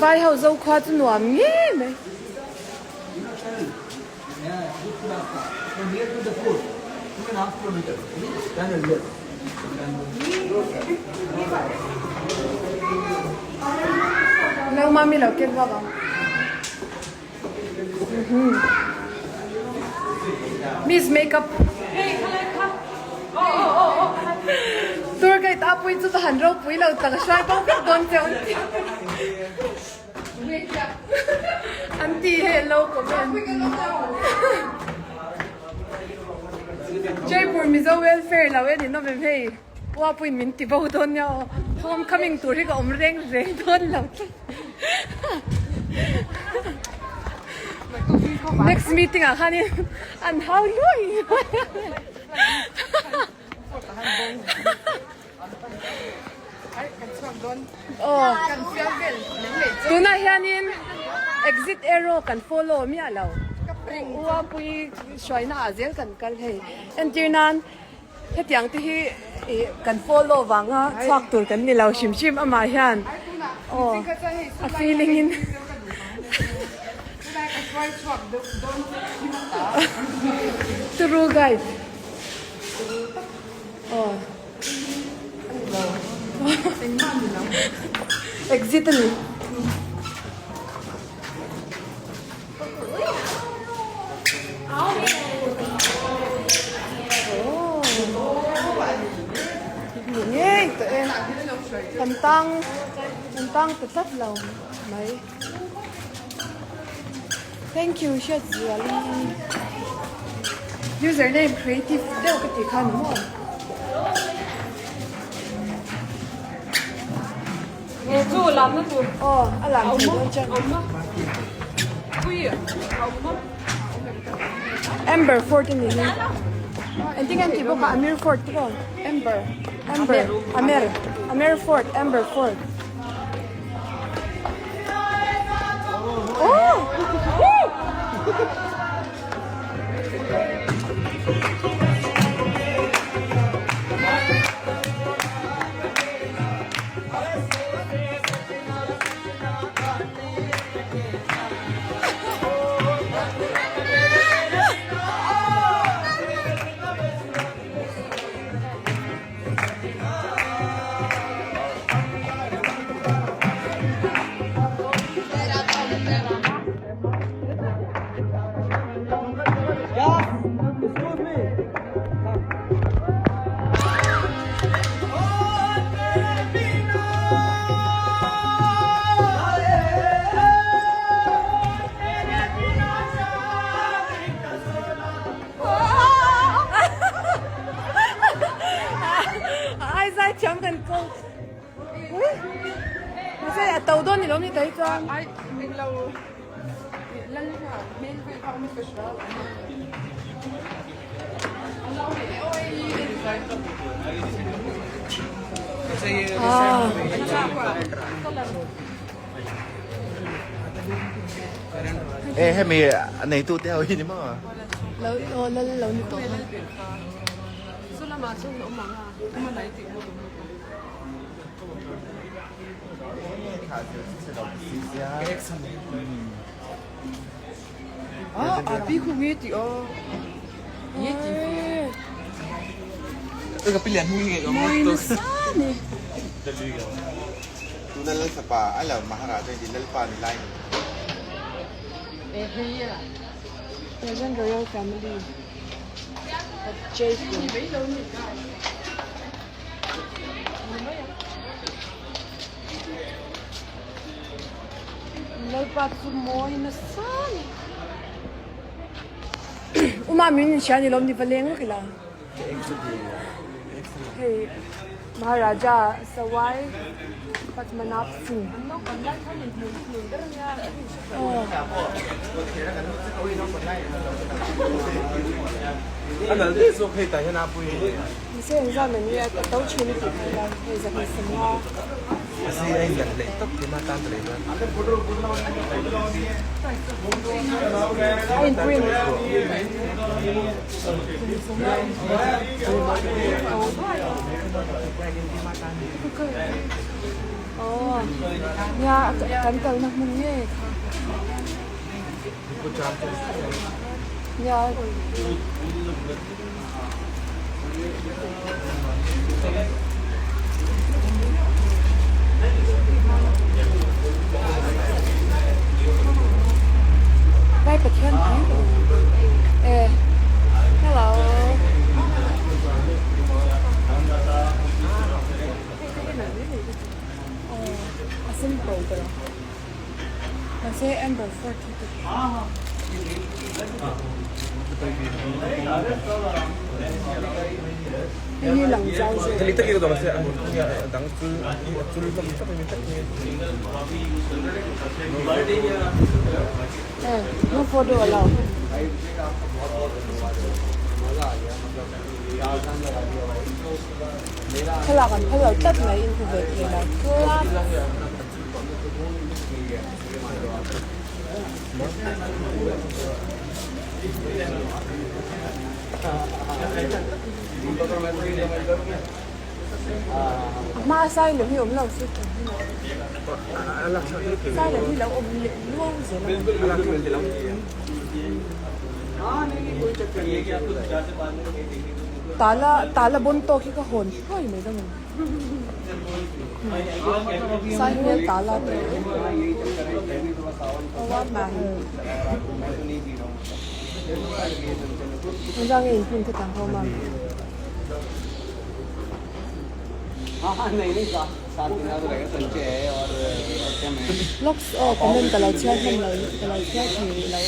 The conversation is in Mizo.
Vai ho zo khua chu nuam ngei mai. Nau mami lo ken vak ang. Miss makeup. Tour guide a pui chu ka han ropui lo tak a hruai bo vek dawn che an ti. An ti hei lo comment. Jaipur Mizo welfare lo en in awm em hei. Ua puiin min ti bo dawn nia aw. Home coming tur hi ka awm reng reng dawn lo tlat. Next meeting ah khanin an hau luai luai a. Aw tunah hianin exit arrow kan follow miah lo. Ua pui hruaina ah zel kan kal hei. Entir nan Hetiang te hi ih kan follow vanga chhuak tur kan ni lo hrim hrim amah hian aw a feeling in turu guide aw exit a ni. Ngei tawh e kan tang kan tang ta tlat lo mai thank you hriat zuali username creative deuh ka tih kha ni maw. Nge chu lamna tur. Aw a lam thei dawn chuan. Awm a pui a awm a. Amber Fort a ni hi. Engtin nge an tih bawk a Amir Fort te pawh Amber Amber Amer Amer Fort Amber Fort. Oh! Ai zai thiam kan ko. Mahse a to dawn ni lo ni tai chuan. Ai englo lal hmel vel kha awm in ka hria. E hemi a neitu te ho hi ni maw? Lo aw lal lo ni tawh a. Tuna Lalfapa a lo Maharaja in ti Lalpa ni lai ni. Present Royal Family of Jaipur. Lalpa chu mawi nasa a ni. Uma min in hria ni lawm ni va leng vek ila. Hei Maharaja Sawai Padmanabh Singh. Aw. Mahse engzam an nia a to thin a tih theih a hei 250. A in print. Aw nia kan kalna hmun ngei kha. Nia. Vai Pathian pui e hello. A simple ber a mahse amber fort hi chu hei hi lang zau zawk e no photo allowed. Thlalak an phal lo tlat mai in hmu ve thei lo tlat. A hma a sai lem hi awm lo se sai lem hi lo awm leh luau zel a. Tala tala bon tawk hi ka hawn hluai mai dang ang. Sai hmel tala te aw a mahni. Engzah nge in hmun te tang ho mam. Locks aw comment ka lo chhiar hman lo ka lo chhiar thei rih lo.